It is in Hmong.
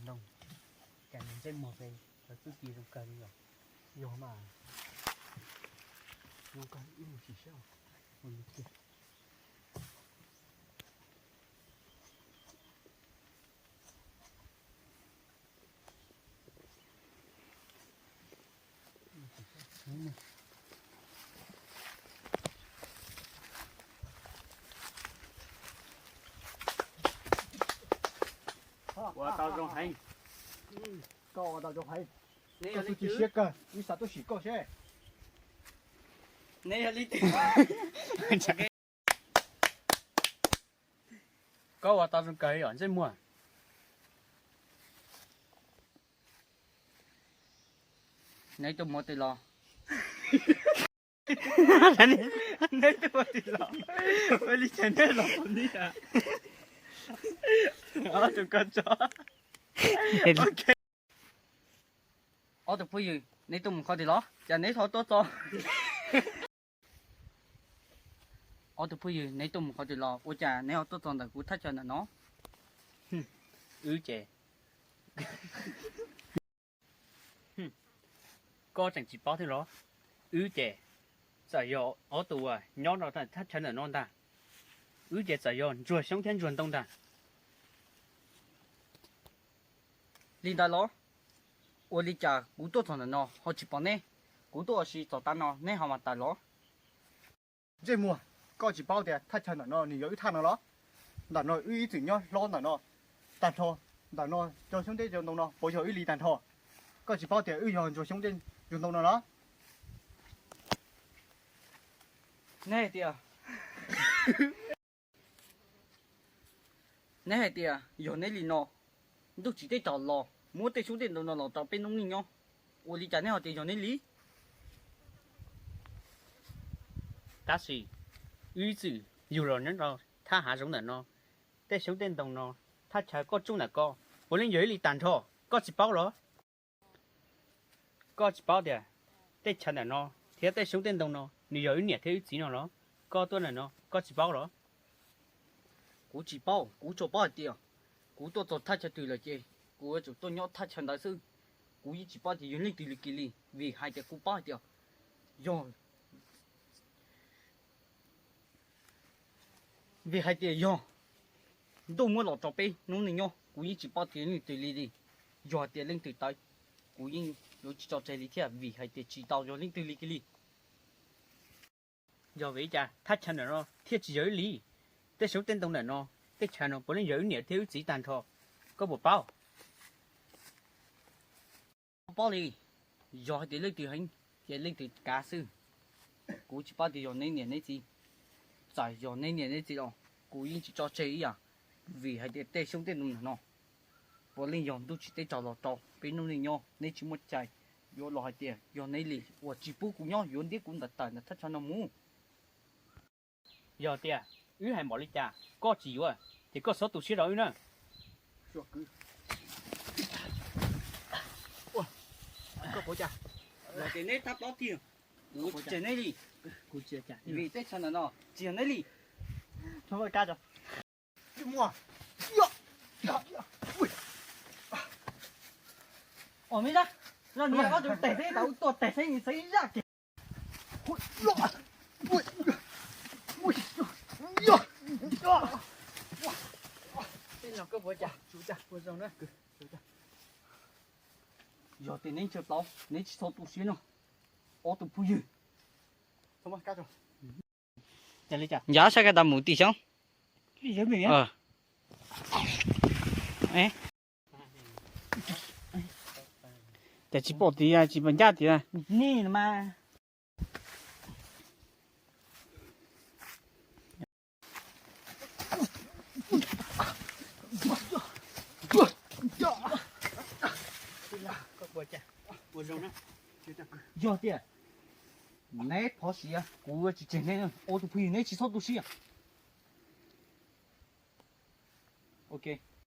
Ntoo, cas ntsej muag pem lawv txuj ci zoo kawg li os. Yog mas, zoo kawg, wb mus sim saib. Ua tau zoo heev. Koj ua tau zoo heev. Koj txuj ci siab kawg, wb xav tuaj sim koj seb. Neb yog leej twg? Koj ua tau zoo kawg li os ntsej muag. Neb tuaj mus qhov twg los? Neb tuaj mus qhov twg los? Ua li cas neb los txog ntawm no? Ob tug koj tso. Ob tug phooj ywg, neb tuaj mus qhov twg los? Cas neb ho tuaj txog? Ob tug phooj ywg, neb tuaj mus qhov twg los ua cas neb ho tuaj txog ntawm kuv thaj chaw ntawm no? Wb ces, koj tseem tsis paub thiab los? Wb ces txawm yog ob tug uas nyob rau thaj chaw ntawm no ntag. Wb ces txawm yog ntsuag xyoob thiab ntsuag ntoo ntag. Li ntawd los? Ua li cas kuv tuaj txog ntawm no ho tsis pom neb? Kuv tuaj ua si txog tav no neb ho mas tawm los? Ntsej muag, koj tsis paub tias thaj chaw ntawm no nws yog wb thaj no los? Ntawm no wb ib txwm nyob hlob ntawm no tag nrho, ntawm no cov xyoob ntoo no puas yog wb li tag nrho? Koj tsis paub tias wb yog ntsuag xyoob ntoo no los? Neb hais tias, neb hais tias yog neb li no, ntuj tsis teb tsaus los muab tej xyoob tej ntoo no los rau peb noob neej nyob, ua li cas neb ho tias yog neb li? Tab sis wb ib txwm yug los nyob rau thaj hav zoov ntawm no, tej xyoob tej ntoo no, thaj chaw koj tsuj ntawm ko puav leej yog wb li tag nrho, koj tsis paub los? Koj tsis paub tias tej chaw ntawm no thiab tej xyoob tej ntoo no nws yog wb niam thiab wb txiv no los? Koj tuaj ntawm no koj tsis paub los? Kuv tsis paub, kuv tsuas paub hais tias kuv tuaj txog thaj chaw twg lawm ces kuv yuav tsum tuaj nyob thaj chaw ntawd xwb. Kuv yeej tsis paub tias yog leej twg li kiag li, vim hais tias kuv paub hais tias yog, vim hais tias yog ntuj muab los rau peb noob neej nyob, kuv yeej tsis paub tias leej twg li li. Yog tias leej twg tawm, kuv yeej yuav tsis tso tseg li thiab, vim hais tias tsis tau yog leej twg li kiag li. Yog vim li cas thaj chaw ntawm no thiaj tsis yog wb li? Tej xyoob tej ntoo ntawm no, tej chaw no puav leej yog wb niam thiab wb txiv tag nrho, koj puas paub? Paub li, yog hais tias leej twg heev ces leej twg kav xwb. Kuv tsis paub tias yog neb niam neb txiv. Txawm yog neb niam neb txiv los kuv yeej tsis tso tseg ib yam, vim hais tias tej xyoob tej ntoo ntawm no puav leej yog ntuj tsis teb tsaus los rau peb noob neej nyob, neb tsis muaj cai yuav los hais tias yog neb li uas tsis pub kuv nyob, yuav ntiab kuv ntawm tawm ntawm thaj chaw no mus. Yog tias wb hais npaum li cas koj tsis yuav, ces koj txhob tu siab rau wb na. Koj puas cas? Yog tias neb tab tob tiag, kuv tsis tseg neb li. Vim tej chaw ntawm no tsis yog neb li. Os, me zaj, zaj nws ob tug tes xeeb, tus tuaj tes xeeb nws xeeb zaj kiag. Yog tias neb ntshaw plaub, neb tsis txhob tu siab no, ob tug phooj ywg. Ncav sab koj tau mus tim xyoob. Ces tsis pom tias tsis pom ncaj tias. Yog tias neb phov siab, kuv tsis tseg neb, ob tug phooj ywg neb tsis txhob tu siab. Ok.